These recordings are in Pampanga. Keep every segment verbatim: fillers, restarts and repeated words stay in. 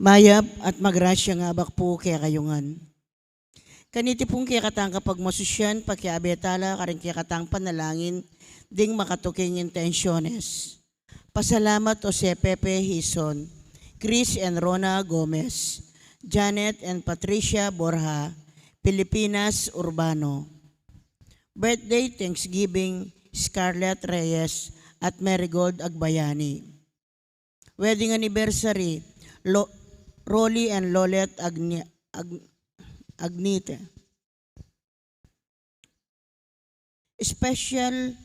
Mayap at magrasyang abak pu kekayu ngan. Kaniti pung kekatang kapagmasusyan, pakiabe tala karing kekatang panalangin ding makatuking intensyones. Pasalamat Jose Pepe Hizon, Chris and Rona Gomez, Janet and Patricia Borja, Pilipinas Urbano. Birthday Thanksgiving, Scarlett Reyes at Marigold Agbayani. Wedding anniversary, Lo-, Rolly and Lolet Agni-, Ag-, Agnite. Special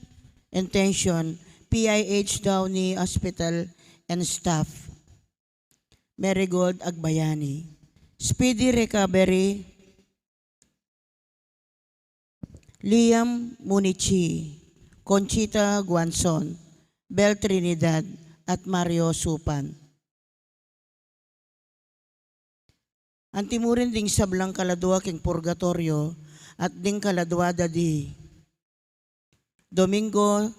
intention, P I H Downey Hospital and staff. Marigold Agbayani. Speedy recovery, Liam Munichi, Conchita Guanzon, Bel Trinidad, at Mario Supan. Antimurin ding sablang kaladua king purgatoryo at ding kaladua dadi. Domingo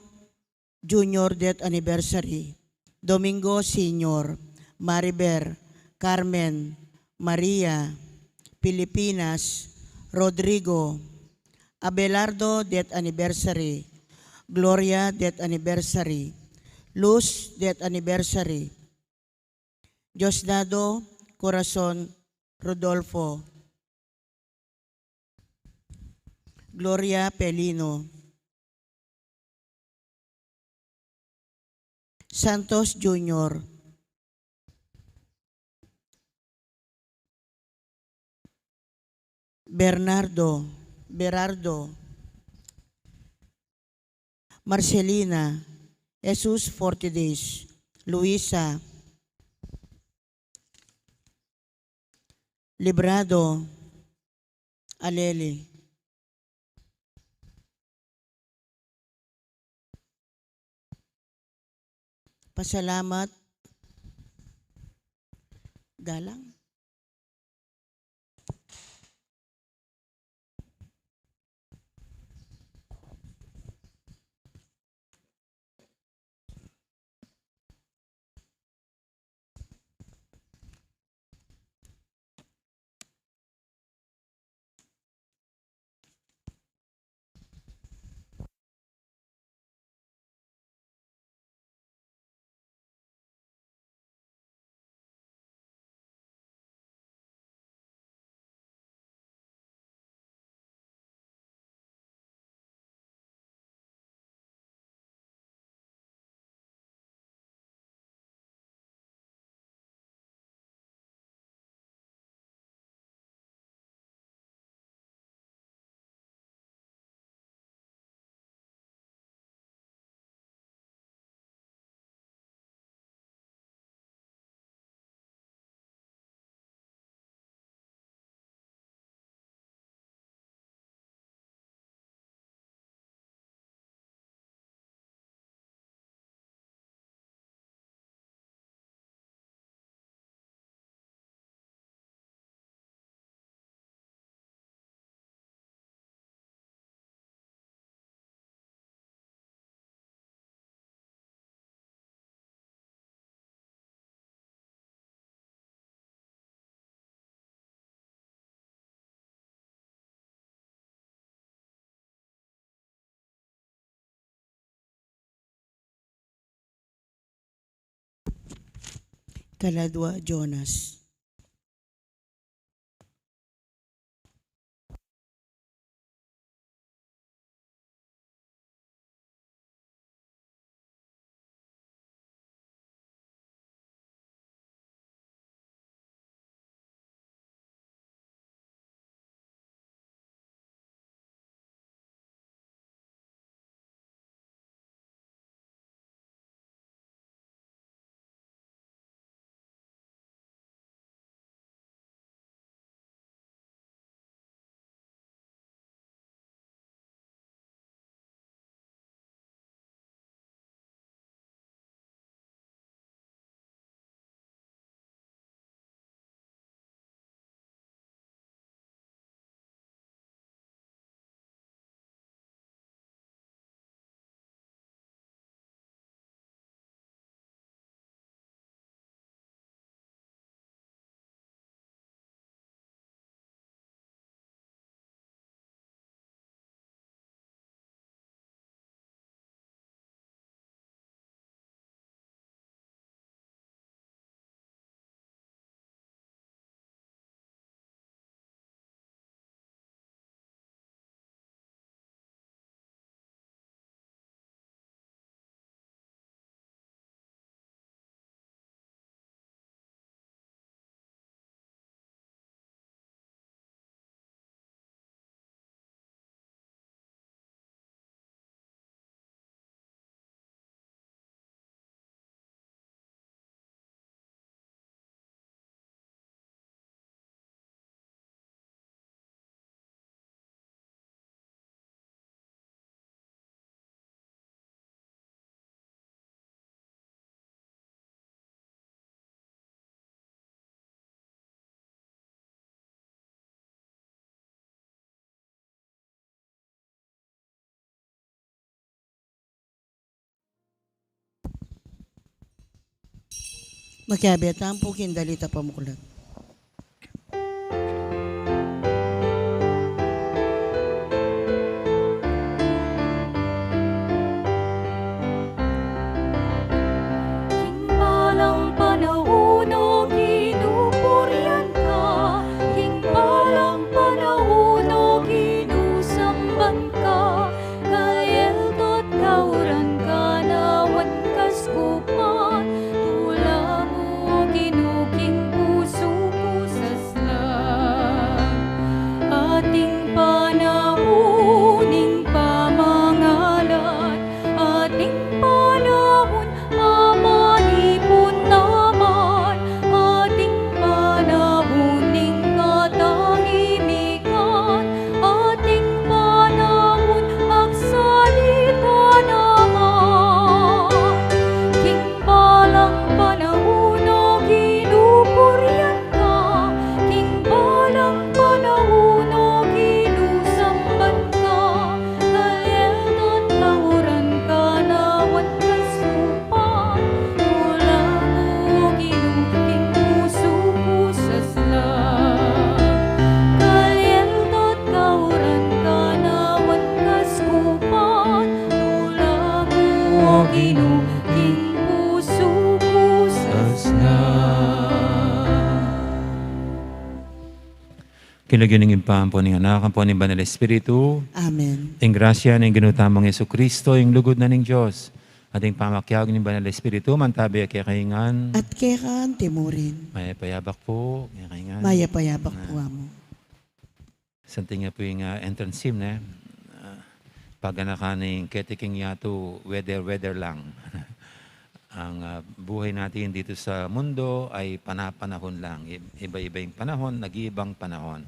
Junior death anniversary, Domingo Senior, Mariber, Carmen, Maria, Pilipinas, Rodrigo, Abelardo death anniversary, Gloria death anniversary, Luz death anniversary, Diosdado Corazon Rodolfo, Gloria Pelino, Santos Junior, Bernardo, Berardo, Marcelina, Jesus forty Days, Luisa, Librado, Aleli. Pasalamat, galang. Kaladua, Jonas. Makiabe tamu pu king dalit a pamuklat. King balang panaun, O Ginu, purian ka. King balang panaun, O Ginu, samban ka. Kalyelto't kauran ka na wan kaskupan, tula mu, O Ginu, king pusu ku saslang. Ating panaun ing pamangalan, ating panaun a manipun naman, ating panaun ning katahimikan, ating panaun magsalita naman. King balang panaun, O Ginu, purian ka. King balang panaun, O Ginu, samban ka. Kalyelto't kauran ka na wan kaskupan, tula mu, O Ginu, king pusu ku saslang. Kalyelto't kauran ka na wan kaskupan, tula mu, O Ginu, king pusu ku saslang. King lagyu ning Ibpa, ampo ning Anak, ampo ning Banal Espiritu. Amen. Ing grasya ning Ginu tamung Jesucristo, ing lugud na ning Dios, at ing pamakiabe ning Banal Espiritu, mantabi ya kekayu ngan. At keka anti murin. Mayap a yabak pu kekayu ngan. Mayap a yabak pu, Amu. Santing ya pu ing, ah, entrance hymn, ne? Ah, paganakan ning keti king yatu, weather, weather lang. Ang, ah, buhay natin dito sa mundo ay pana-panahon lang. I-, iba-iba yung panahon, nag-iibang panahon.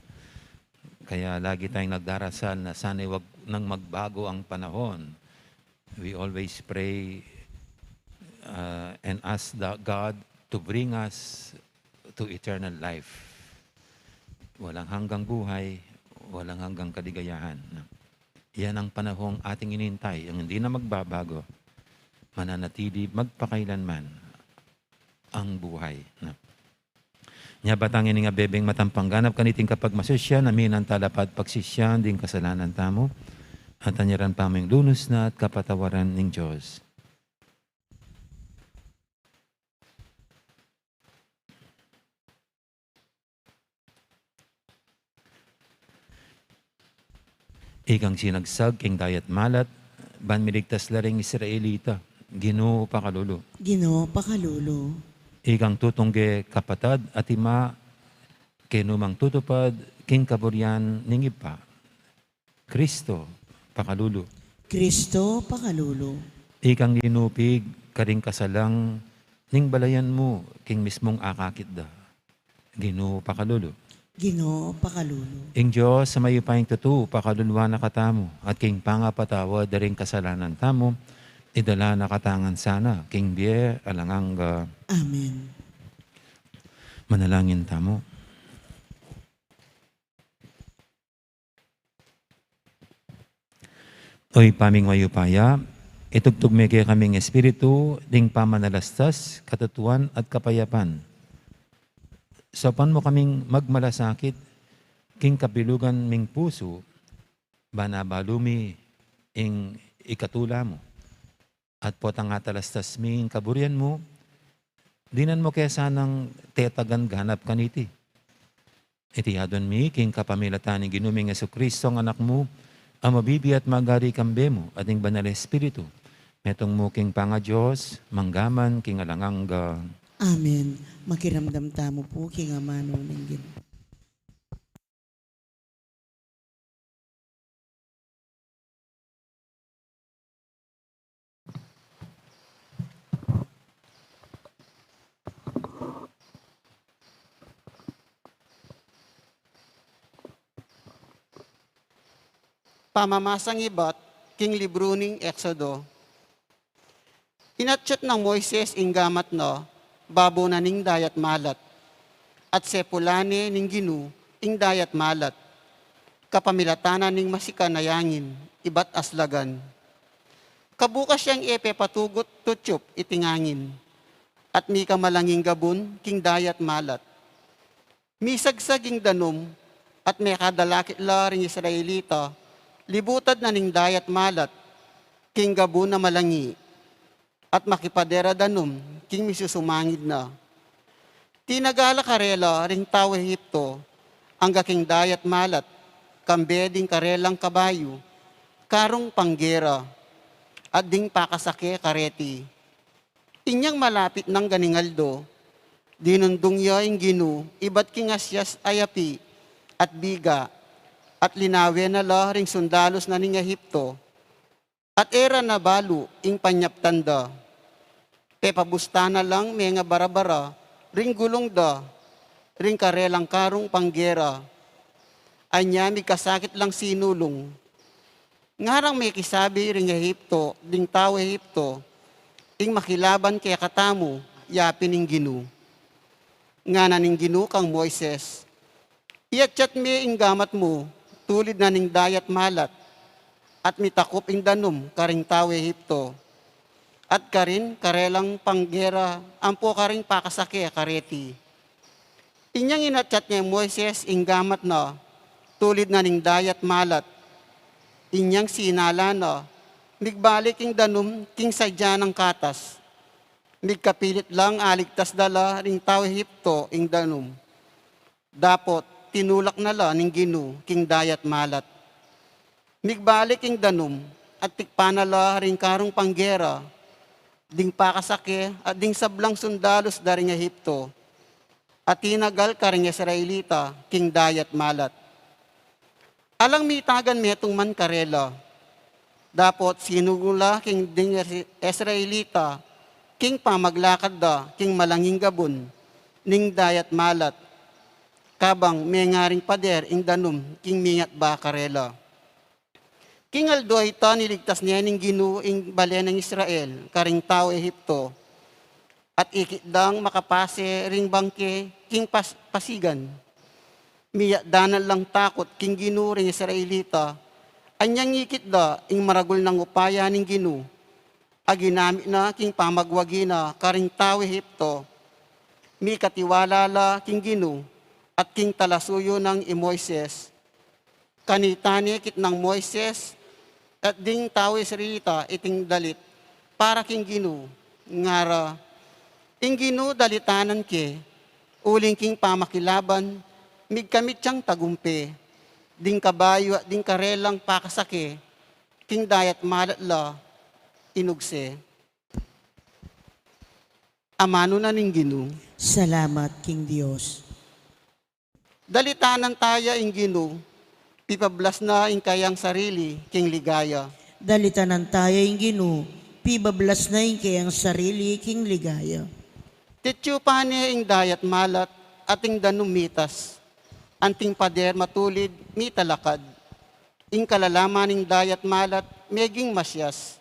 Kaya lagi tayong nagdarasal na sana'y wag nang magbago ang panahon. We always pray, uh, and ask the God to bring us to eternal life. Walang hanggang buhay, walang hanggang kaligayahan. Yan ang panahong ating inintay, ang hindi na magbabago, mananatili magpakailanman ang buhay. Nya batang ini nga bebeng matampang ganap kaniting kapagmasusyan, aminan tala pa at pagsisyan ding kasalanan tamu, at anyaran pa mu ing lunus na at kapatawaran ning Dios. Ikang sinagsag king dayat malat, ban miligtas la ring Israelita, Ginu pakalulu. Ginu pakalulu. Ikang tutungge kapatad at ima, kenu mang tutupad king kaburian ning Ibpa, Kristo pakalulu. Kristo pakalulu. Ikang linupig karing kasalang ning balayan mu king mismung akakit da, Ginu pakalulu. Ginu pakalulu. Ing Dios a mayupayang tutu pakaluluan na katamu, at king pangapatawad da ring kasalanan tamu, idala na katamu ngan sana king bie alang angga. Amen. Manalangin tamu. O Ibpa ming mayupaya, itugtug mu kekami ing Espiritu ning pamanalastas, katutuan at kapayapan. Saupan mu kaming magmalasakit king kabilugan ming pusu, ban abalu mi ing ikatula mu. At potang atalastas mi ing kaburian mu, dinan mu ke sanang tetagan ganap kaniti. Iti adwan mi king kapamilatan ning Ginu ming Jesucristo, ing Anak mu, a mabibie at magari kambe mu at ning Banal Espiritu, metung mu king pangaDios, mangga man king alang angga. Amen. Makiramdam tamu pu king amanu ning Ginu. Pamamasang ibat king libru ning Exodo. Inatsut nang Moises ing gamat na babo na ning dayat malat, at sepulan ne ning Ginu ing dayat malat, kapamilatan na ning masikan a yangin ibat aslagan. Kabukas yang e pepatugut tutsup iting angin, at mika malanging gabun king dayat malat. Misagsag ing danum, at mekadalakit la ring Israelita, libutad na ning dayat malat, king gabun a malangi, at makipader a danum, king misusumangid na. Tinagal la karela ring tau Ehipto, angga king dayat malat, kambe ding karelang kabayu, karung panggera, at ding pakasake kareti. Inyang malapit nang ganing aldo, dinundung ya ing Ginu ibat king asias a yapi at biga, at linawe na la ring sundalus na ning Ehipto, at e ra na balu ing panyaptan da. Pepabusta na lang mengabarabara ring gulung da, ring karelang karung panggera. Anya migkasakit lang sinulung. Ngarang mekisabi ring Ehipto, ding tau Ehipto, ing makilaban kekatamu, yapin ning Ginu. Ngana ning Ginu kang Moises, iatyat me ing gamat mu, tulid na ning dayat malat, at mitakup ing danum karing tau Ehipto, at karing karelang panggera ampo karing pakasake kareti. Inyang inatyat ne Moises ing gamat na, tulid na ning dayat malat. Inyang sinala na, migbalik ing danum king sadya nang katas. Migkapilit lang aligtas da la ring tau Ehipto ing danum. Dapot tinulak na la ning Ginu king dayat malat. Migbalik ing danum, at tikpan na la ring karung panggera, ding pakasake, at ding sablang sundalus da ring Ehipto, at tinagal karing Israelita king dayat malat. Alang mitagan metung man karela. Dapot sinugul la king ding Is-, Israelita, king pamaglakad da, king malanging gabun, ning dayat malat, kabang mengaring pader ing danum, king mingat ba karela. King aldo a ita niligtas ne ning Ginu ing bale nang Israel, karing tau Ehipto, at ikit dang makapase ring bangke king pas-, pasigan. Miyadanan lang takut king Ginu ring Israelita, anyang ikit da ing maragul nang upaya ning Ginu, a ginamit na king pamagwagi na karing tau Ehipto. Mikatiwala la king Ginu, at king talasuyu nang i Moises. Kanita ne ikit nang Moises, at ding tau Israelita iting dalit, para king Ginu, ngara, ing Ginu dalitanan ke, uling king pamakilaban, migkamit yang tagumpe, ding kabayu at ding karelang pakasake, king dayat malat la, inugse. Amanu na ning Ginu. Salamat king Dios. Dalitanan taya ing Ginu, pibablas na ing kayang sarili king ligaya. Dalitanan taya ing Ginu, pibablas na ing kayang sarili king ligaya. Tityu pa ne ing dayat malat, at ing danum mitas, anting pader matulid mitalakad. Ing kalalaman ning dayat malat, meging masias.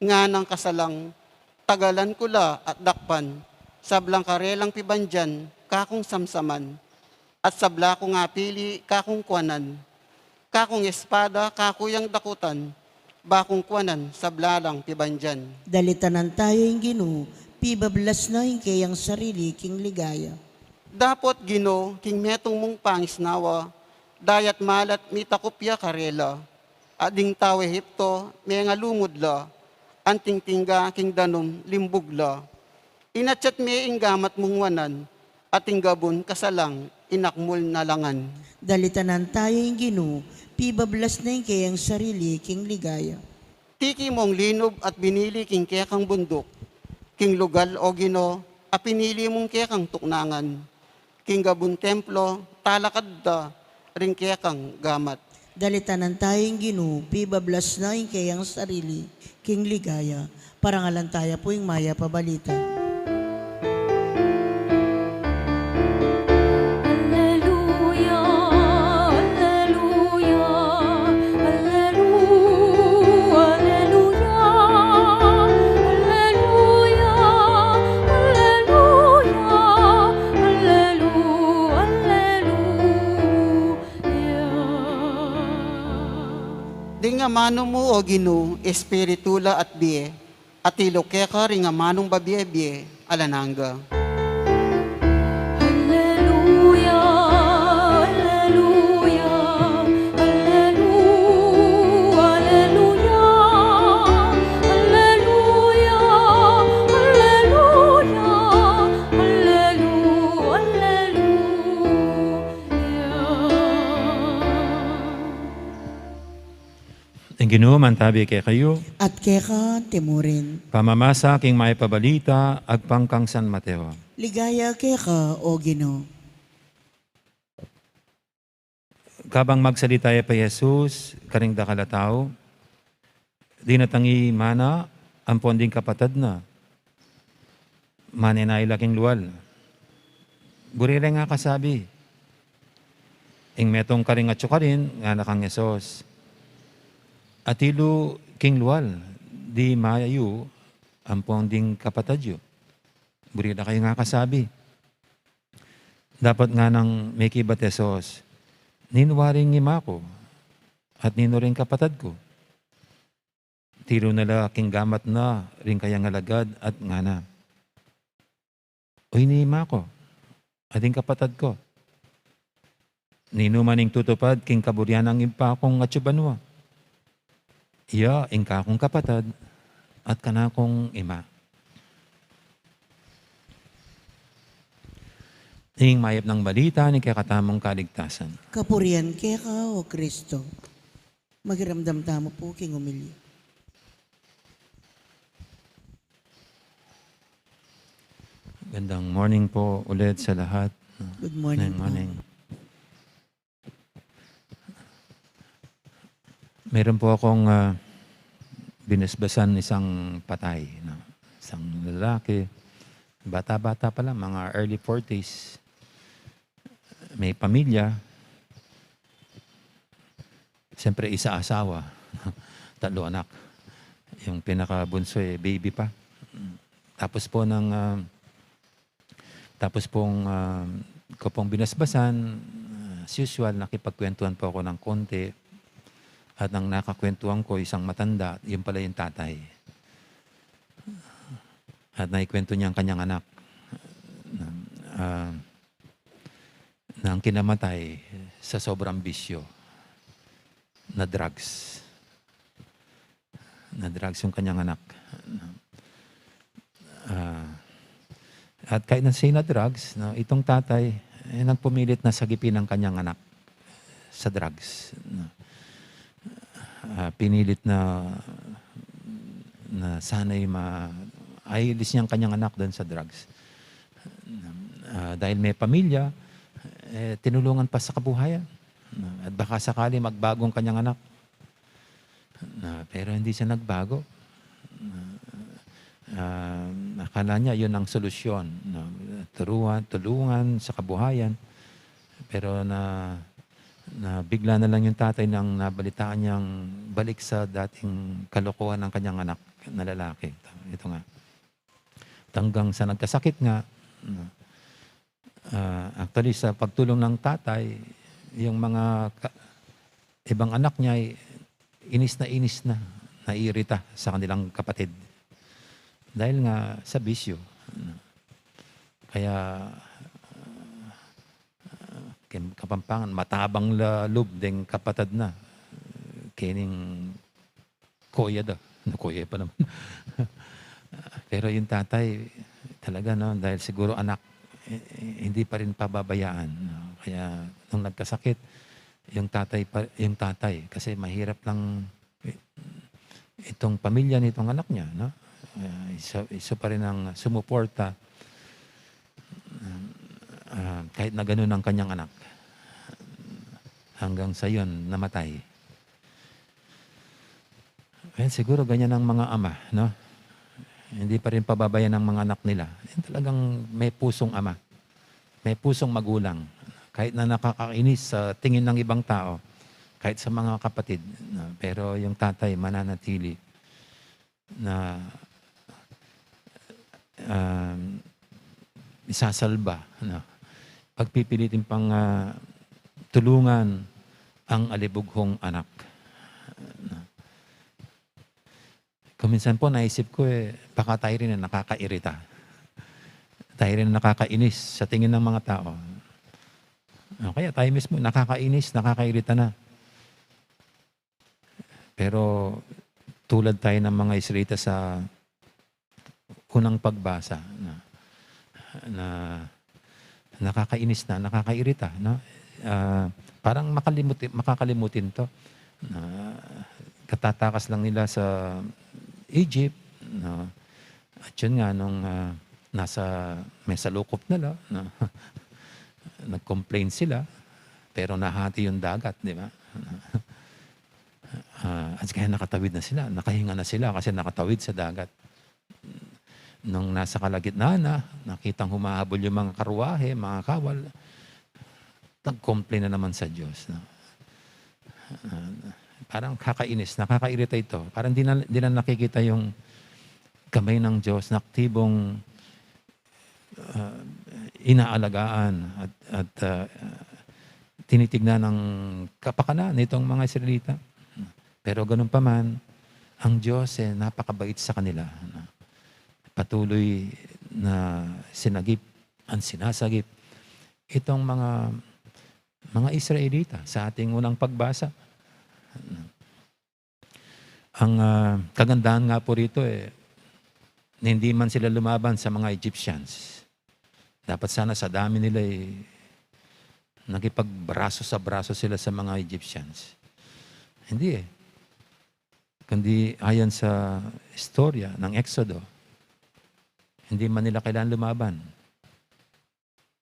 Nganang kasalang, tagalan ku la at dakpan, sablang karelang pibandian, kakung samsaman, at sabla kung apili, kakung kuanan, kakung espada, kaku yang dakutan, bakung kuanan, sabla lang pibandian. Dalitanan taya ing Ginu, pibablas na ing kayang sarili king ligaya. Dapot Ginu, king metung mung pangisnawa, dayat malat mitakup ya karela, at ding tau Ehipto, mengalumud la, anting tingga king danum limbug la. Inatyat me ing gamat mung wanan, at ing gabun kasalang inakmul na langan. Dalitanan taya ing Ginu, pibablas na ing kayang sarili king ligaya. Tiki mung linub at binili king kekang bunduk, king lugal, o Ginu, a pinili mung kekang tuknangan, king gabun templo, talakad da ring kekang gamat. Dalitanan taya ing Ginu, pibablas na ing kayang sarili king ligaya. Parangalan taya pu ing mayap a balita. Alleluia, alleluia, alleluia, alleluia, alleluia, alleluia, alleluia. Ding amanu mu, o Ginu, espiritu la at bie, atilu keka ring amanung babie-bie, alang angga. Alleluia, alleluia, alleluia, alleluia, alleluia, alleluia, alleluia. Ing Ginu mantabi kekayu. At keka antimurin. Pamamasa king Mayap a Balita agpang kang San Mateo. Ligaya keka, o Ginu. Kabang magsalita ya pa i Jesus karing dakal a tau, dinatang i ima na ampon ding kapatad na. Manenaya la king lual. Buri reng akasabi. Ing metung karing atyu karin, ngana kang Jesus, atilu king lual di ima yu ampon ding kapatad yu. Buri da kayung akasabi. Dapot nganang mekibat i Jesus, ninu wari ing ima ku, at ninu ring kapatad ku? Tiru na la king gamat na ring kayang alagad at ngana, oyni ima ku, at ing kapatad ku. Ninu man ing tutupad king kaburian nang Ibpa kung atyu banua, iya ing kakung kapatad at kanakung ima. Ing mayap nang balita ning kekatamung kaligtasan. Kapurian keka, o Kristo. Makiramdam tamu pu king umilya. Gandang morning po ulit sa lahat. Good morning po. Morning. Meron po akong, ah, binasbasan isang patay, no? Isang lalaki, bata-bata pa lang, mga early forties. May pamilya, siyempre, isa asawa, tatlo anak. Yung pinakabunso, eh, baby pa. Tapos po ng, ah, tapos pong, ah, ko pong binasbasan, ah, as usual, nakipagkwentuhan po ako ng konti. At ang nakakwentuhan ko, isang matanda, yun pala yung tatay. At naikwento niya ang kanyang anak, ah, na ang kinamatay sa sobrang bisyo na drugs. Na drugs yung kanyang anak. Ah, at kahit na siya na drugs, no, itong tatay, eh, nagpumilit na sagipin ang kanyang anak sa drugs, no. Ah, pinilit na, na sana'y ma-, ailis niya ang kanyang anak doon sa drugs. Ah, dahil may pamilya, eh, tinulungan pa sa kabuhayan. At baka sakali magbago ang kanyang anak. Na, pero hindi siya nagbago. Na, ah, akala niya yun ang solusyon, no? Turuan, tulungan sa kabuhayan. Pero na, na bigla na lang yung tatay nang nabalitaan niyang balik sa dating kalokohan ng kanyang anak na lalaki. Ito, ito nga. Hanggang sa nagkasakit nga, no? Ah, actually, sa pagtulong ng tatay, yung mga ka-, ibang anak niya ay inis na inis na, naiirita sa kanilang kapatid. Dahil nga sa bisyo. Kaya, ah, kim-, Kapampangan, matabang la lub deng kapatad na. Kening koya da. Nakoya pa naman. Pero yung tatay, talaga, no, dahil siguro anak, eh, eh, hindi pa rin pababayaan, no? Kaya nung nagkasakit, yung tatay pa, yung tatay, kasi mahirap lang, eh, itong pamilya nitong anak niya, no? Eh, isa, isa pa rin ang sumuporta, ah, kahit na ganun ang kanyang anak. Hanggang sa yun, namatay. Well, siguro ganyan ang mga ama, no? Hindi pa rin pababayaan ang mga anak nila. Yung talagang may pusong ama, may pusong magulang. Kahit na nakakainis sa tingin ng ibang tao, kahit sa mga kapatid, no? Pero yung tatay mananatili na, um, isasalba, no? Pagpipilitin pang, ah, tulungan ang alibughong anak. Kung minsan po, naisip ko, eh, baka tayo rin ang nakakairita. Tayo rin nakakainis sa tingin ng mga tao. O kaya tayo mismo nakakainis, nakakairita na. Pero tulad tayo ng mga Israelita sa unang pagbasa na, na nakakainis na, nakakairita, no? Ah, parang makalimuti-, makakalimutin 'to. Na katatakas lang nila sa Egypt, no? At yun nga, nung, ah, nasa may salukop na la, no? Nag-complain sila, pero nahati yung dagat, di ba? Ah, at kaya nakatawid na sila, nakahinga na sila kasi nakatawid sa dagat. Nung nasa kalagitnaan na, nakitang humahabol yung mga karwahe, mga kawal, nag-complain na naman sa Diyos, no? Ah, parang kakainis, nakakairita ito. Parang di na, di na nakikita yung kamay ng Diyos na aktibong, ah, inaalagaan at, at, ah, tinitignan ng kapakanan nitong mga Israelita. Pero ganun pa man, ang Diyos, eh, napakabait sa kanila. Patuloy na sinagip, ang sinasagip itong mga, mga Israelita sa ating unang pagbasa. Ang, ah, kagandahan nga po rito, eh, na hindi man sila lumaban sa mga Egyptians. Dapat sana sa dami nila, eh, nakipagbraso sa braso sila sa mga Egyptians. Hindi, eh. Kundi ayon sa istorya ng Eksodo, hindi man nila kailangan lumaban.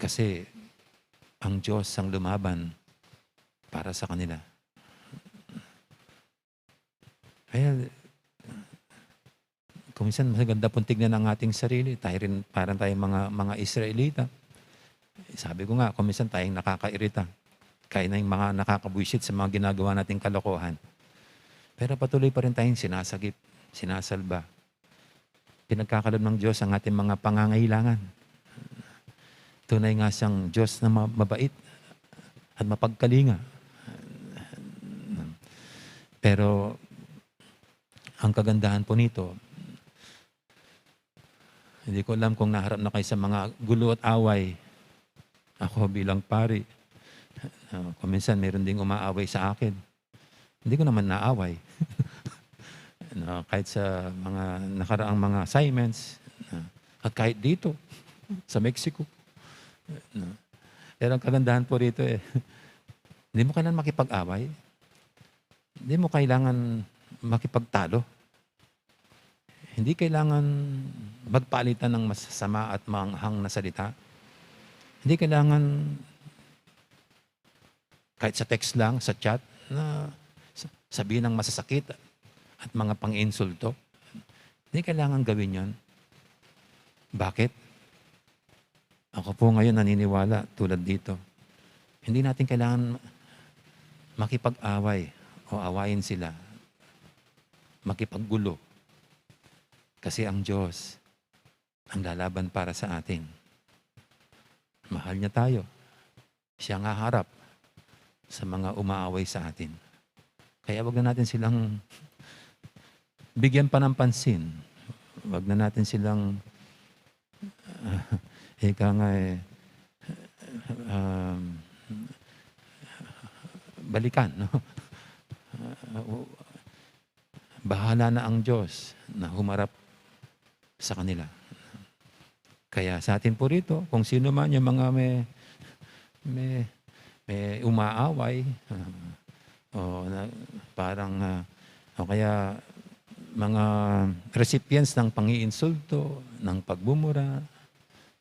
Kasi ang Diyos ang lumaban para sa kanila. Kaya, kung minsan, maganda pong tignan ang ating sarili. Tayo rin, parang tayong mga, mga Israelita. Sabi ko nga, kung minsan tayong nakakairita. Kaya na yung mga nakakabwisit sa mga ginagawa nating kalokohan. Pero patuloy pa rin tayong sinasagip, sinasalba. Pinagkakaloob ng Diyos ang ating mga pangangailangan. Tunay nga siyang Diyos na ma-, mabait at mapagkalinga. Pero ang kagandahan po nito, hindi ko alam kung naharap na kayo sa mga gulo at away. Ako bilang pari, ah, kung minsan meron ding umaaway sa akin. Hindi ko naman naaway. No, kahit sa mga nakaraang mga assignments, no, at kahit dito, sa Mexico. No. Pero ang kagandahan po rito, eh, hindi mo kailangan makipag-away. Hindi mo kailangan makipagtalo. Hindi kailangan magpalitan ng masasama at maanghang na salita. Hindi kailangan kahit sa text lang, sa chat, na sa-, sabihin ng masasakit at mga pang-insulto. Hindi kailangan gawin yon. Bakit? Ako po ngayon naniniwala tulad dito. Hindi natin kailangan makipag-away o awayin sila, makipaggulo. Kasi ang Diyos ang lalaban para sa atin. Mahal niya tayo. Siya ang haharap sa mga umaaway sa atin. Kaya wag na natin silang bigyan pa ng pansin. Wag na natin silang, ika nga eh, um, balikan, no? Bahala na ang Diyos na humarap sa kanila. Kaya sa atin po rito, kung sino man yung mga may, may, may umaaway, ah, o na, parang, ah, o kaya mga recipients ng pangiinsulto, ng pagmumura,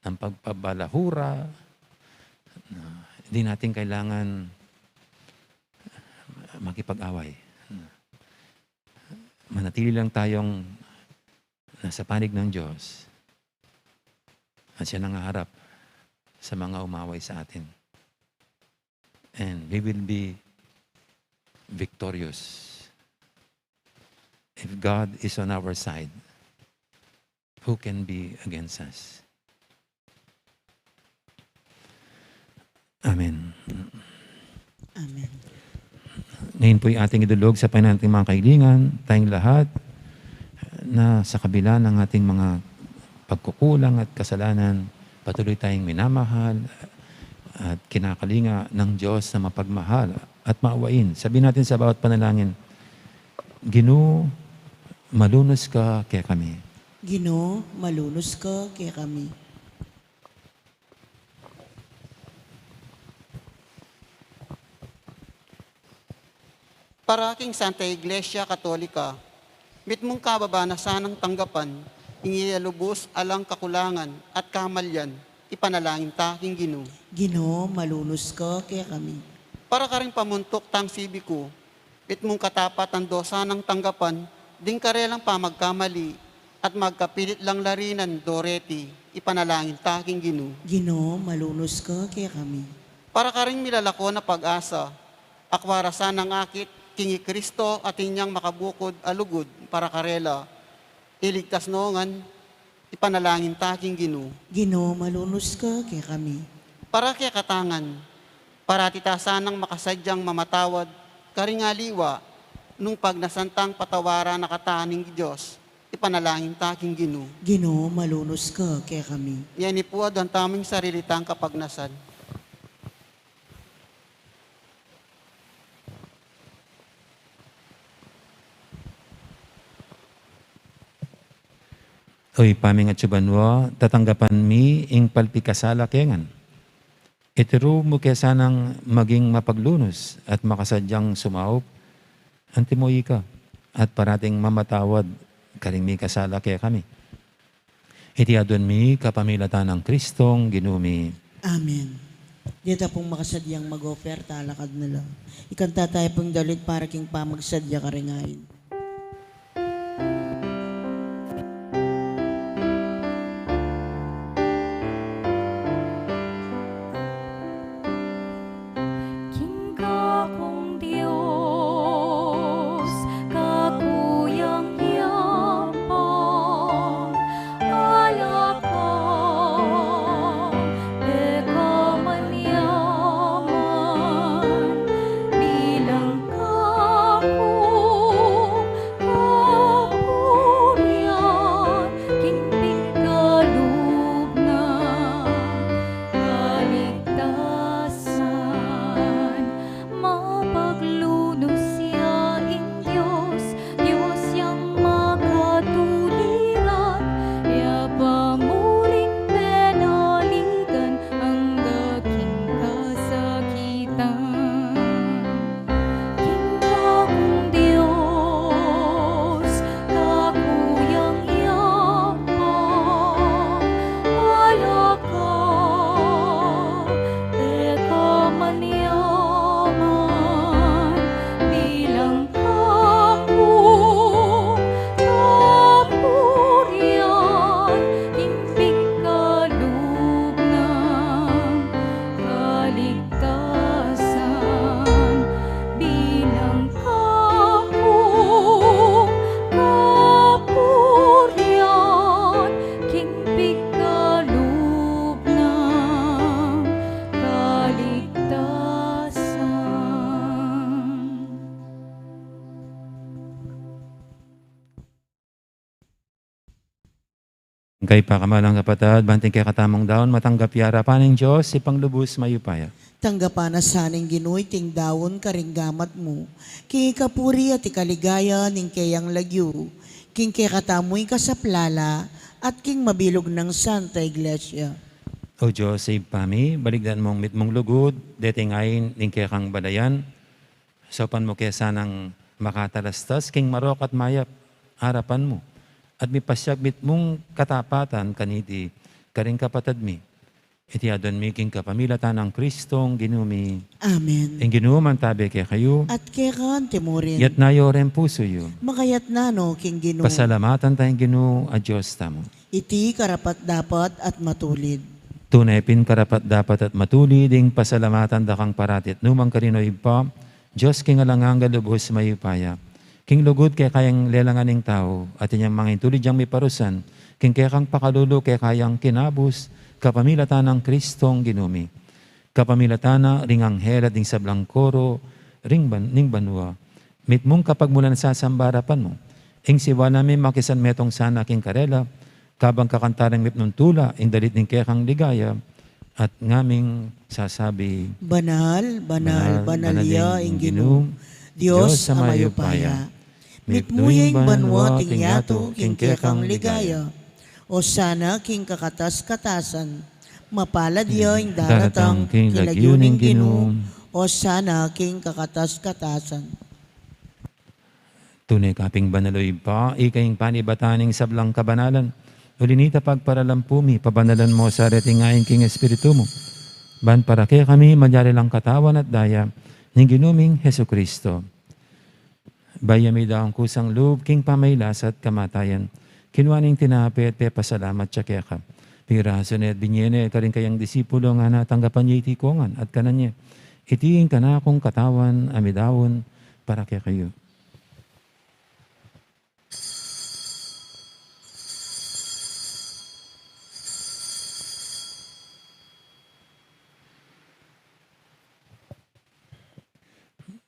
ng pagpabalahura, ah, hindi natin kailangan makipag-away. Manatili lang tayong nasa panig ng Diyos at siya nangaharap sa mga umaway sa atin. And we will be victorious. If God is on our side, who can be against us? Amen. Amen. Ngayon po'y ating idulog sa Panginoon ating mga kaibigan, tayong lahat, na sa kabila ng ating mga pagkukulang at kasalanan, Patuloy tayong minamahal at kinakalinga ng Diyos na mapagmahal at maawain. Sabihin natin sa bawat panalangin, "Ginu, malunus ka kekami." Ginu, malunus ka kekami. Para king Santa Iglesia Katolika, mitmung kababa na sanang tanggapan ing iya lubus alang kakulangan at kamalian, ipanalangin ta king Ginu. Ginu, malunus ka kekami. Para karing pamuntuk tang sibiku, mitmung katapat andos sanang tanggapan ding karelang pamagkamali at magkapilit lang larinan do reti, ipanalangin ta king Ginu. Ginu, malunus ka kekami. Para karing milalako na pag-asa, akwa ra sanang akit king i Kristo at inyang makabukud a lugud para karela, iligtas no ngan, ipanalangin ta king Ginu. Ginu, malunus ka kekami. Para kekatang ngan, parati ta sanang makasadyang mamatawad karing aliwa nung pagnasan tang patawaran na kata ning Dios, ipanalangin ta king Ginu. Ginu, malunus ka kekami. Ngeni pu, aduan tamung sarili tang kapagnasan. O Ibpa ming atsu banua, tatanggapan mi ing palpikasala ke ngan. Ituru mu ke sanang maging mapaglunus at makasadyang sumaup antimo ika, at parating mamatawad karing mikasala kekami. Iti aduan mi kapamilatan nang Kristong Ginu mi. Amen. Deta pung makasadyang mag-offer, talakad na la. Ikanta tayu pung dalit para king pamagsadya karing ain. King kakung Dios, kakuyang Ibpa, ala ka, e ka manyaman, bilang kakung kapurian, king pigkalub na kaligtasan. Mapaglunus ya ing Dios, Dios yang makatuliran, ya pamuring penaligan angga king kasakitan. King kakung Dios, kakuyang Ibpa, ala ka, e ka manyaman, bilang kakung kapurian, king pigkalub nang kaligtasan, bilang kakung kapurian, king pigkalub nang kaligtasan. Kaybat, kamalalang kapatad, ban ing kekatamung daun matanggap ya arapan ning Dios, Ibpang lubus mayupaya. Tanggapan na sa ning Ginu iting daun karing gamat mu, king ikapuri at ikaligaya ning keyang lagyu, king kekatamung ikasaplala, at king mabilug nang Santa Iglesia. O Dios, Ibpa mi, balikdan mung mitmung lugud deting ain ning kekang balayan, saupan mu ke sanang makatalastas king marok at mayap a arapan mu, at mipasyag mitmung katapatan kaniti karing kapatad mi. Iti aduan mi king kapamilatan nang Kristong Ginu mi. Amen. Ing Ginu mantabi kekayu. At keka mu rin. Itas yu reng pusu yu. Makaitas no king Ginu. Pasalamatan taya ing Ginu a Dios tamu. Iti karapat-dapat at matulid. Tune pin karapat-dapat at matulid ing pasalamatan da kang parati at nukarin man, O Ibpa, Dios king alang angga, lubus mayupaya. King lugud keka yang lelangan ing tau, at inyang mangintulid yang miparusan king kekang pakalulu keka yang kinabus, kapamilatan nang Kristong Ginu mi. Kapamilatan na ring anghel at ding sablang koro ring ban-, ning banua, mitmung kapagmulan sasamba king arapan mu. Ing siwala mi makisanmetung sana king karela, Kabang kakantaran mi at nung tula ing dalit ning kekang ligaya, at ngaming sasabi, Banal, banal, banal, banal ya ing Ginu, Dios a mayupaya. Mipnu ya ing banua at ing yatu king kekang ligaya. Osana king kakatas-katasan. Mapalad ya ing daratang king lagyu ning Ginu. Osana king kakatas-katasan. Tune ka pin banal, o Ibpa, ika ing panibatan ning sablang kabanalan. Uli na nita, pagparalan pu mi, pabanalan mu sa reting ain king Espiritu mu, ban para kekami malyari lang katawan at daya ning Ginu ming Jesucristo. Bayu ya meyari ing kusang lub king pamagkasakit at kamatayan, kinua neng tinape at pepasalamat ya keka. Pirasu ne at binye ne karing kayang disipulo, ngana, tanggapan ye iti kongan at kanan ye. Iti ing kanakung katawan a midaun para kekayu.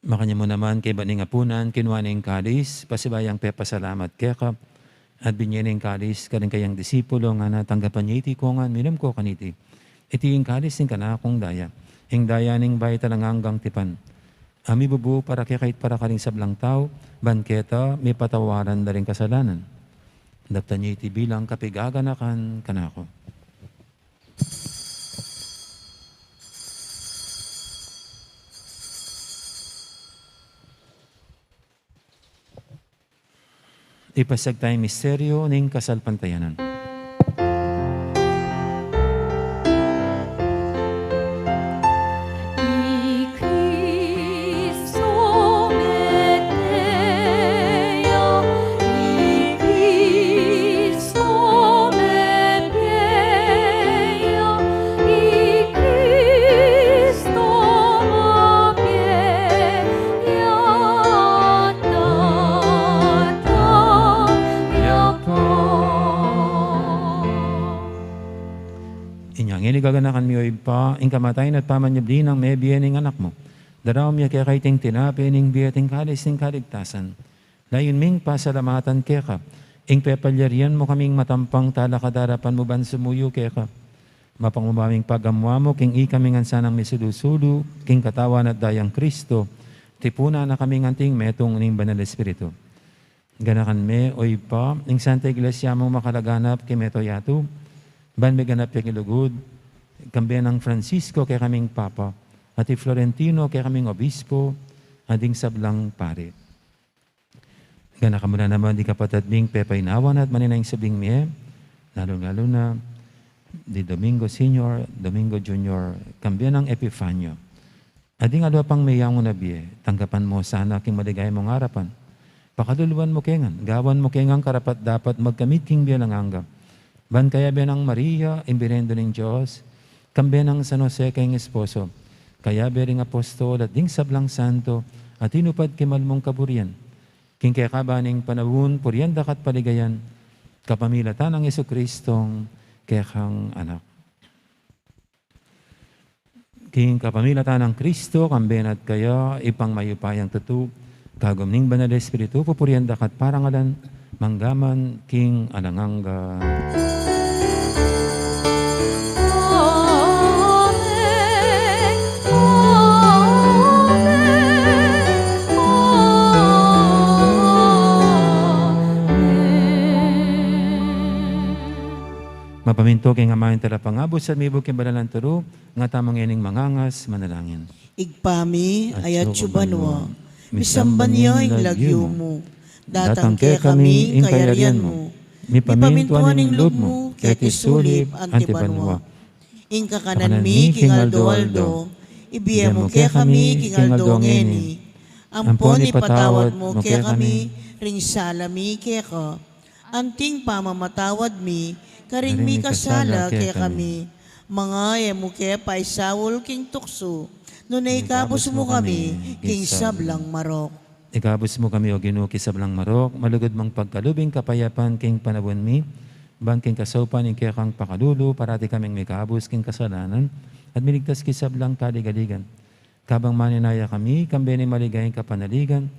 Makanyan mu naman kaybat ning apunan, kinua ne ing kalis, pasibayu yang pepasalamat keka, at binye ne ing kalis karing kayang disipulo, ngana, tanggapan ye iti kongan, minum ko kaniti. Iti ing kalis ning kanakung daya, ing daya ning bayu at alang anggang tipan, a mibubu para kekayu at para karing sablang tau, ban keta mipatawaran da ring kasalanan. Daptan ye iti bilang kapigaganakan kanaku. Ipasiag taya ing misteryu ning kasalpantayanan. I Kristo mete ya, i Kristo mete ya, i Kristo mete ya, tata ya pa. Inya ngeni gaganakan mi, o Ibpa, ing kamatayan at pamanyubli nang mebie ning Anak mu. Daraun mi keka iting tinape ning bie at ing kalis ning kaligtasan. Layun ming pasalamatan keka ing pepalyarian mu kaming matampang talakad king arapan mu ban sumuyu keka. Mapagmaming pagamu-amu king ikami ngan sanang misulu-sulu king katawan at dayang Kristo, tipunan na kaming anting metung ning Banal Espiritu. Ganakan me, o Ibpa, ing Santa Iglesia mung makalaganap king mabilug a yatu, ban miganap ya king lugud, kambe nang Francisco kekaming Papa, at i Florentino kekaming Obispo, at ding sablang pari. Ganakan mu na naman ding kapatad ming pepaynawan at manenaya king subling mie, lalu-lalu na di Domingo Senior, Domingo Junior, kambe nang Epifanio. At ding aliwa pang meyangu na bie, tanggapan mu sana king maligaya mung arapan. Pakaluluan mu ke ngan, gawan mu ke ngan karapat-dapat magkamit king bie alang angga. Ban kayabe nang Maria, ing Birhen Indu ning Dios, kambe nang San Jose kayang esposo, kayabe ring apostol at ding sablang santo a tinupad king mal mung kaburian, king kekaban ning panaun purian da ka at paligayan, kapamilatan nang Jesucristong kekang Anak. King kapamilatan nang Kristo, kambe na at kaya, Ibpang mayupayang tutu, kagum ning Banal Espiritu, pupurian da ka at parangalan, mangga man king alang angga. Amen. Amen. Amen. Mapamintu king Ama, ing Talapangabus, at mibug king banal a turu, ngatamu ngening mangangas manalangin. Ibpa mi, a atsu ka banua, misamban ya ing lagyu mu, datang kekami ing kayarian mu, mipamintuan ing lub mu, keti sulip anti banua. Ing kakanan mi king aldo-aldo, ibie mu kekami king aldo ngeni. Ampon ipatawad mu kekami ring sala mi keka, anting pamamatawad mi karing mikasala kekami. Manga e mu ke paisaul king tuksu, nune ikabus mu kami king sablang marok. Ikabus mu kami, O Ginu, king sablang marok, malugud mung pagkalub ing kapayapan king panaun mi, ban king kasaupan ning kekang pakalulu, parati kaming mikabus king kasalanan, at miligtas king sablang kaligaligan. Kabang manenaya kami, kambe ning maligayang kapanaligan,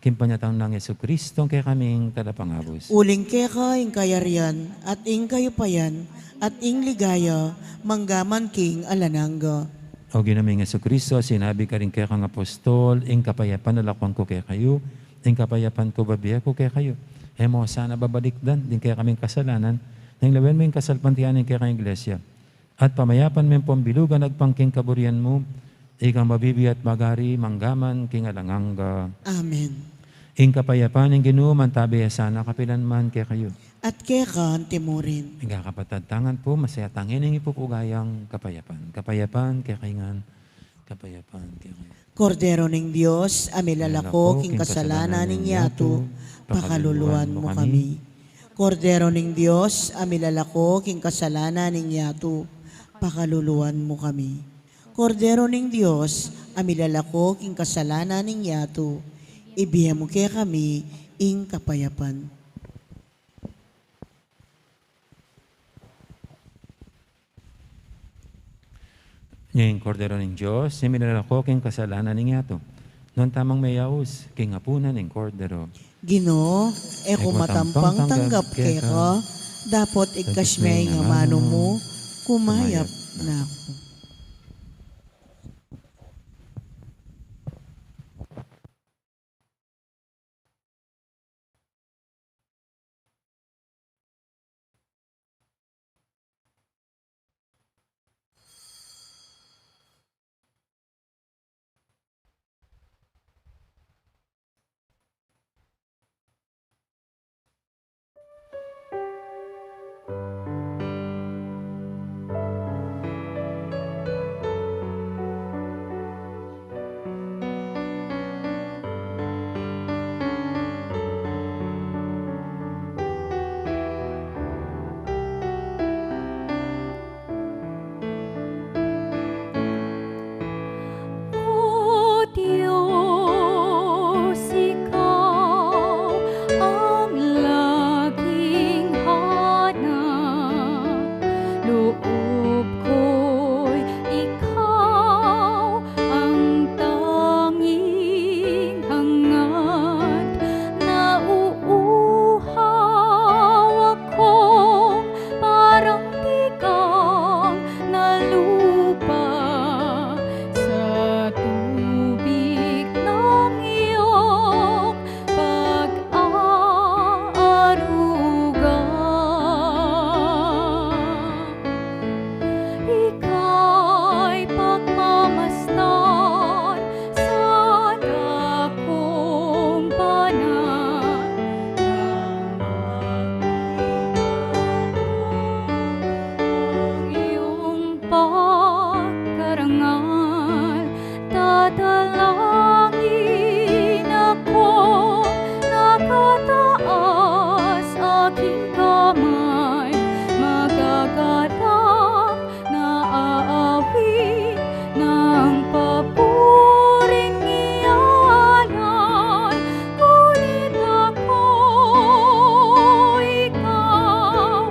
King panyatang nang Jesucristo, ing kekaming talapangabus. Uling keka ing kayarian, at ing kayupayan, at ing ligaya, manggaman king alang angga. O Ginu ming Jesucristo, sinabi karing kekang apostol, ing kapayapan lakuan ku kekayu, ing kapayapan ku bibie ku kekayu. E mu sana babalikdan ding kekaming kasalanan, nune lawen mu ing kasalpantayanan ning kekang Iglesia. At pamayapan me ing pambilugan agpang king kaburian mu, ikang mabibie at magari manggaman king alang angga. Amen. Ing kapayapan ning Ginu mantabi ya sana kapilan man kekayu. At keka anti murin. Ing kakapatad, tangan pu, masaya tang ining ipupugayang kapayapan. Kapayapan kekayu ngan. Kapayapan kekayu. Kordero ning Dios, a milalako king kasalanan ning yatu, pakaluluan mu kami. Kordero ning Dios, a milalako king kasalanan ning yatu, pakaluluan mu kami. Kordero ning Dios, a milalako king kasalanan ning yatu, ibie mu kekami ing kapayapan. Nya ing Kordero ning Dios, a milalako king kasalanan ning yatu. Nuan tamung meyaus king apunan ning Kordero. Ginu, e ku matampang tanggap keka, dapot igkas me ing amanu mu, kumayap na ku. O Dios, ikaw ang laging hanap loob ko'y ikaw ang tanging hangat. Nauuhaw akong parang tikang na lupa sa tubig ng iyong pag-aaruga. Ika'y pagmamasdan sa dakong panahon. Ang iyong pagkarangal, dadalangin ako, nakataas aking kamay, magaganap na aawit ng papuring ialay. Ngunit ako, ikaw,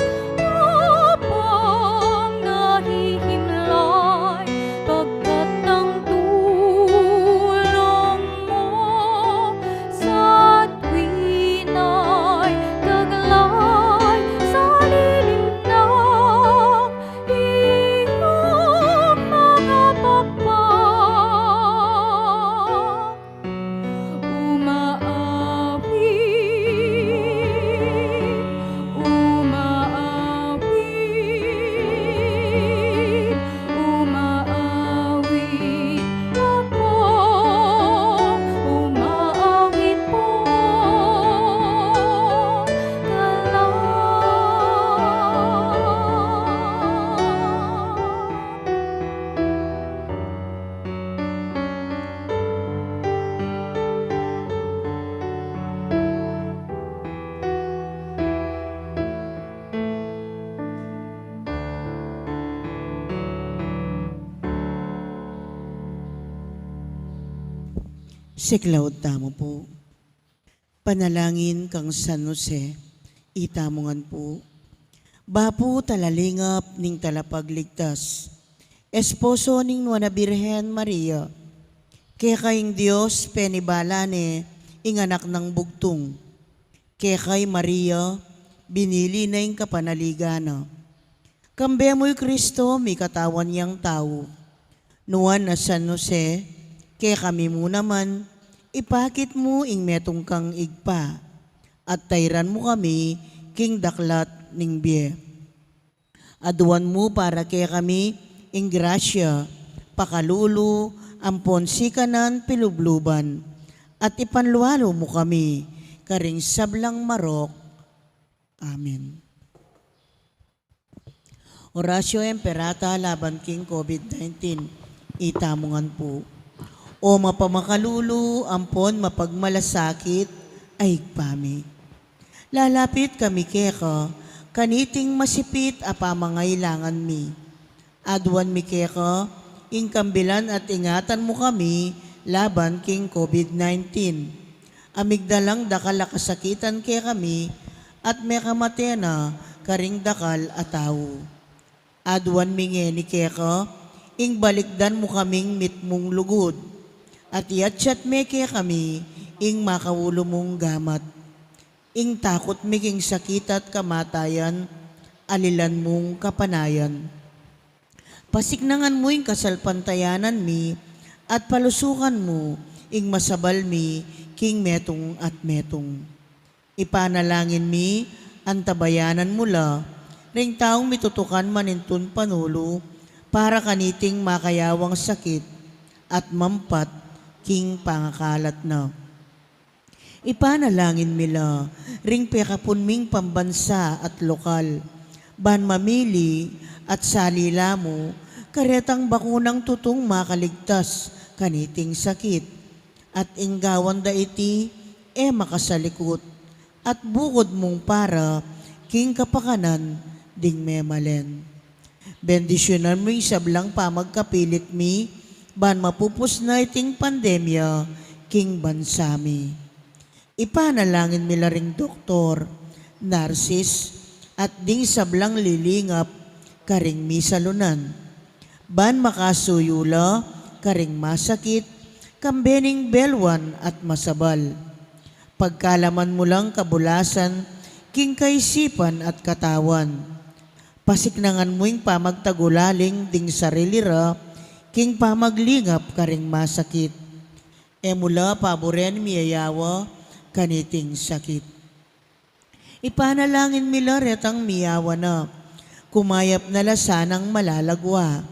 habang nahihimlay, pagkat ng tulong mo sa tuwina'y taglay sa lilim ng iyong mga pakpak. Umaawit, umaawit, umaawit ako, umaawit po. Siklaud tamu pu. Panalangin kang San Jose, itamu ngan pu. Bapu talalingap ning Talapagligtas, esposo ning Nuan a Birhen Maria, keka ing Dios penibala ne ing anak nang bugtung. Keka i Maria, binili na ing kapanaligan na. Kambe mu i Kristo, mikatawan yang tau. Nuan a San Jose, kekami mu naman, ipakit mu ing metung kang Ibpa, at tairan mu kami king daklat ning bie. Aduan mu para kekami ing grasya, pakalulu, ampon sikanan pilubluban, at ipanlualu mu kami karing sablang marok. Amen. Oratio Imperata laban king COVID nineteen. Itamu ngan pu. O mapamakalulu ampon mapagmalasakit a Ibpa mi, lalapit kami keka kaniting masipit a pamangailangan mi. Aduan mi keka ing kambilan at ingatan mu kami laban king COVID nineteen. A migdalang dakal a kasakitan kekami at mekamate na karing dakal a tau. Aduan mi ngeni keka ing balikdan mu kaming mitmung lugud, at iatsat me kekami ing makaulu mung gamat. Ing takut mi king sakit at kamatayan, alilan mung kapanayan. Pasiknangan mu ing kasalpantayanan mi, at palusukan mu ing masabal mi king metung at metung. Ipanalangin mi, antabayanan mu la ring taung mitutukan manintun panulu para kaniting makayawang sakit at mampat king pangakalat na. Ipanalangin mi la ring pekapun ming pambansa at lokal, ban mamili at salila mu karetang bakunang tutung makaligtas kaniting sakit. At ing gawan da iti e makasalikut, at bukud mung para king kapakanan ding memalen. Bendisyunan mu ing sablang pamagkapilit mi, ban mapupus na iting pandemya king bansa mi. Ipanalangin mi la ring doktor, narsis, at ding sablang lilingap karing misalunan, ban makasuyu la karing masakit, kambe ning belwan at masabal. Pagkalaman mu lang kabulasan king kaisipan at katawan. Pasiknangan mu ing pamagtagulaling ding sarili ra king pamaglingap karing masakit. E mu la paburen miyayawa kaniting sakit. Ipanalangin mi la retang miyawa na, kumayap na la sanang malalagwa.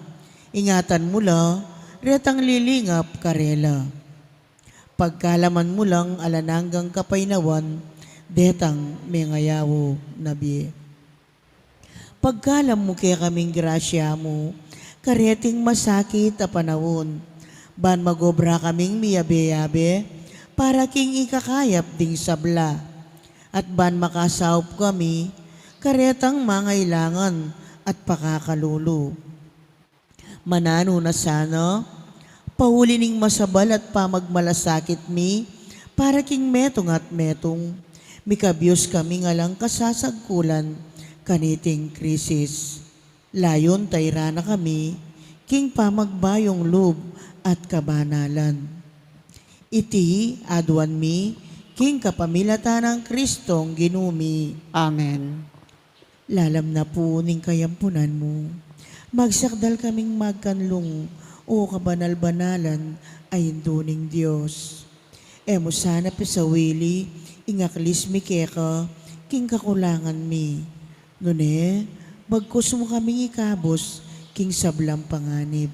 Ingatan mu la retang lilingap karela. Pagkalaman mu lang alang anggang kapaynawan detang mengayaw na bie. Pagkalam mu kekaming grasya mu kareting masakit a panaun, ban magobra kaming miyabe-yabe para king ikakayap ding sabla, at ban makasaup kami karetang mangailangan at pakakalulu. Mananu na sana, pauli ning masabal at pamagmalasakit mi para king metung at metung, mikabyus kami ngan lang kasasagkulan kaniting krisis. Layun tairan na kami king pamagbayung lub at kabanalan. Iti aduan mi king kapamilatan nang Kristong Ginu mi. Amen. Lalam na pu ning kayampunan mu, magsakdal kaming magkanlung, O kabanal-banalan a Indu ning Dios. E mu sana pisawili ing aklis mi keka king kakulangan mi. Nune, bagkus mu kaming ikabus king sablang panganib.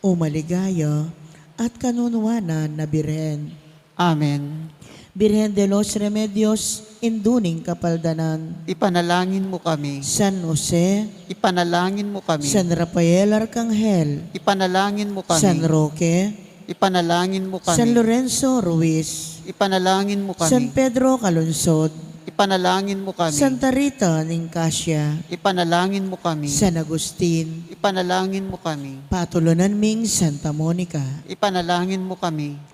O maligaya at kanunuanan a Birhen. Amen. Birhen de los Remedios, Indu ning Kapaldanan. Ipanalangin mu kami. San Jose. Ipanalangin mu kami. San Rafael Arkanghel. Ipanalangin mu kami. San Roque. Ipanalangin mu kami. San Lorenzo Ruiz. Ipanalangin mu kami. San Pedro Calungsod. Ipanalangin mu kami. Santa Rita ning Casia. Ipanalangin mu kami. San Agustin. Ipanalangin mu kami. Patulunan ming Santa Monica. Ipanalangin mu kami.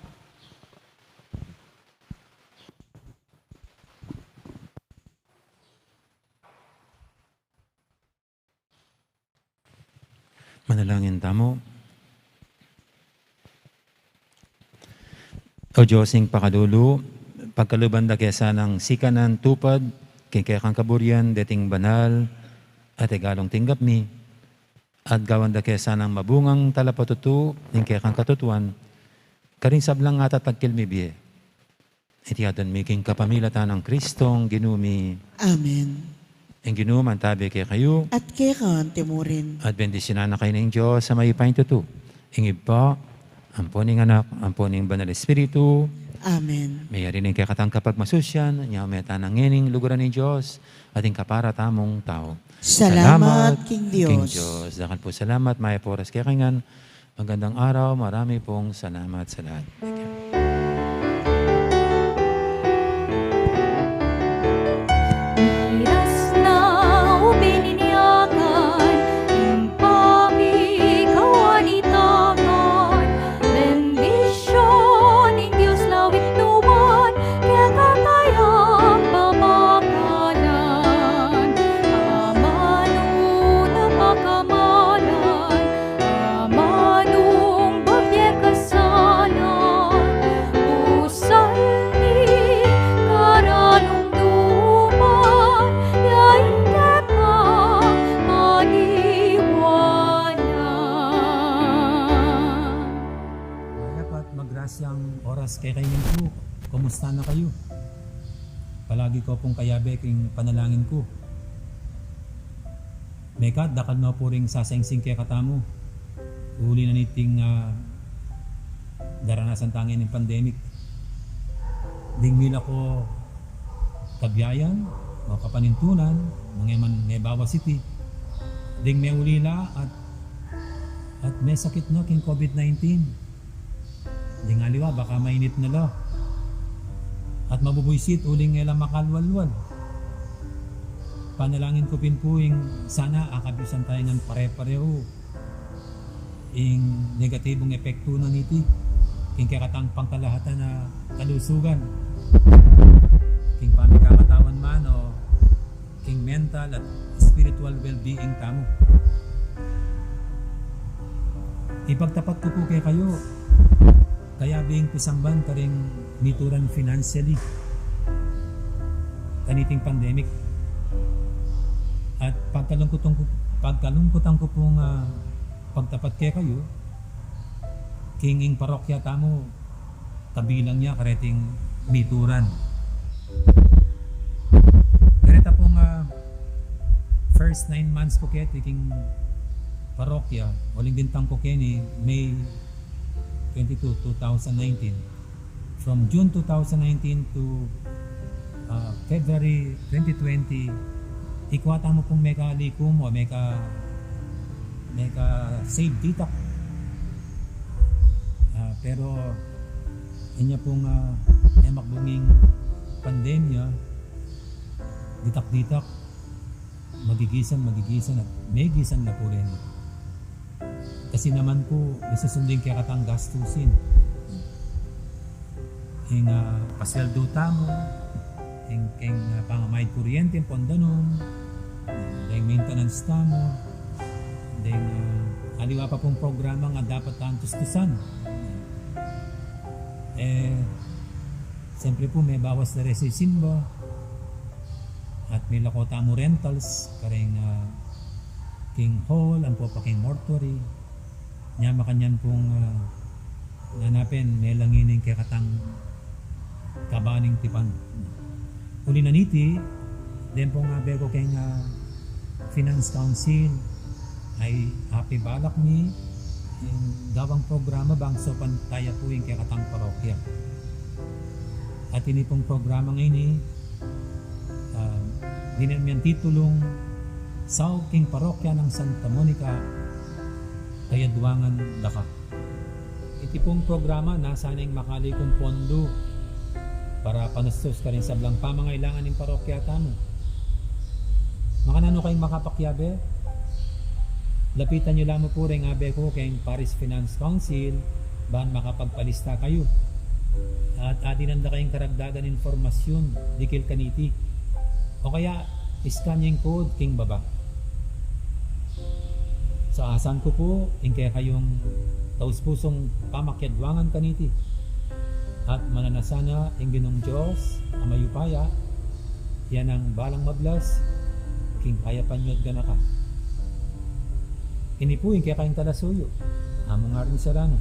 Manalangin tamu. O Dios ing pakalulu, Pagkaluban da ke sanang sikanan tupad king kekang kaburian deting banal at egalung tinggap mi, at gawan da ke sanang mabungang talapatutu ning kekang katutuan karing sablang atatagkil mi bie. Iti adwan mi king kapamilatan nang Kristong Ginu mi. Amen. Ing Ginu mantabi kekayu. At keka mu rin. At bendisyunan na kayu ning Dios a mayupaya king tutu, ing Ibpa, ampo ning Anak, ampo ning Banal Espiritu. Amen. Mayari ning kekatang kapagmasusyan, inya meta na ngening luguran ning Dios, at ing kapara tamung tau. Salamat king Dios. Dakal pung salamat, mayap a oras kekayu ngan. Magandang araw, marami pong salamat sa lahat. Thank you. Miras na o bininyagan, ing pamikawan itagan, bendisyun ning Dios lawit nuan, kekatayang pamakalan, amanu na pakamalan, amanung babie kasalan, usal ni karalung tuman, ya ing kekang paniwanan. Mayap at magrasyang oras kekayu ngan pu. Kumusta na kayu? Palagi ko pung kayabe king panalangin ku. Mekad dakal no pu ring sasaingsing kekatamu uli na niting, ah, daranasan tang pandemic. Ding mila ko kabiayan o kapanintunan, mangeman mebawas iti. Ding meulila at, at mesakit na king COVID nineteen. Ding aliwa, baka mainit na la. At mabubuisit uling e la makalwalwal. Panalangin ku pin pu ing sana akabisan tayu ngan pare-parehu ing negatibung epektu na niti king kekatang pangkalahatan a kalusugan, king pamikamatawan man o king mental at spiritual well-being tamu. Ipagtapat ku pu kekayu, kayabe ing pisamban karing mituran financially kaniting pandemic. At pagkalungkutan ku, pagkalungkutan ku pung, ah, pagtapat kekayu, king ing parokya tamu, kabilang ya kareting mituran. Kareta pung, ah, first nine months ku keti king parokya, uling bintang ku keni May twenty-two, two thousand nineteen. From June two thousand nineteen to, ah, February twenty twenty, ikwa tamu pung mekalikum o meka, meka-save ditak. Ah, pero inya pung, ah, memakbung ing pandemya, ditak-ditak, magigisan, magigisan, at megisan na pu reni. Kasi naman pu, isusundin kekatang gastusin. Ing, ah, pasweldu tamu, ing, ing, ah, pangamayad kuryente, ing pon danum, ing maintenance tamu, ing, ah, aliwa pa pung programa nga dapat tang tustusan. Eh, siyempre pu, mebawas na reng sisimba. At milako tamu rentals, karing, ah, king hall, ampo pa king mortuary. Nya makanyan pung, ah, nanu pin, melangi ning kekatang kaba ning tipan. Uli na niti, deng pung abe ku keng, ah, Finance Council, ay apibalak mi ing gawang programa bang saupan taya pu ing kekatang parokya. At ini pung programa ngeni, ah, dinan mi yang titulung Saup king Parokya nang Santa Monica, Kayadwangan, Daka. Iti pung programa, nasa neng makalikum pondu para panustus karing sablang pamangailangan ning parokya tamu. Makananu kayung makapakiabe? Lapitan yu la mu pu reng abe ku keng Parish Finance Council, ban makapagpalista kayu. At adinan da kayung karagdagan impormasyun dikil kaniti. O kaya, scan yu ing code king baba. Sa asan ku pu ing kekayung taus-pusung pamakiadwangan kaniti. At mananu sana ing Ginung Dios a mayupaya, ya nang balang mablas king kayapan yu at ganaka. Ini pu ing kekayung talasuyu, Among Aaron Serrano.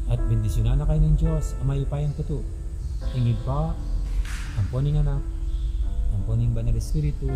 At bendisyunan na kayu ning Dios a mayupayang tutu, ing Ibpa, ampo ning Anak, ampo ning Banal Espiritu.